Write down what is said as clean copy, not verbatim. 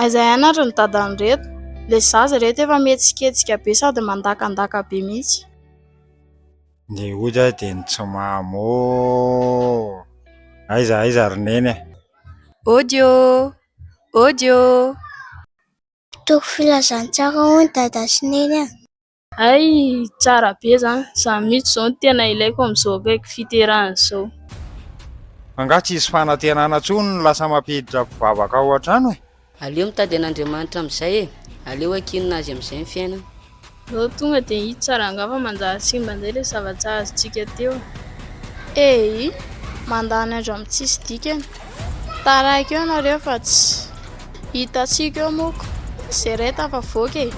Aiza ihany ary ny dadan'ireto? Ilay zaza ireto efa mihetsiketsika be sady mandakandaka be mihitsy. Ny ody aho dia ny tsy mamo ô! Aiza aiza ry neny e! Audio! Audio! Mpitory filazantsara hono dada sy neny a! Hay! Tsara be izany, izany mihitsy izao no tena ilaiko amin'izao akaiky fiterahana izao. Angaha tsisy fanantenana intsony no lasa mampiditra mpivavaka ao an-trano e? Aleo mitady an'Andriamanitra amin'izay e! Aleo ankinina azy amin'izay ny fiainana. Aleo tonga dia hiditra rangahy fa manjary simba indray ilay zavatra azontsika teo. Eii! Mandany andro amin'ny tsisy dikany. Taraiky eo nareo fa tsy hitantsika eo moko. Izay iray tafavoaka e!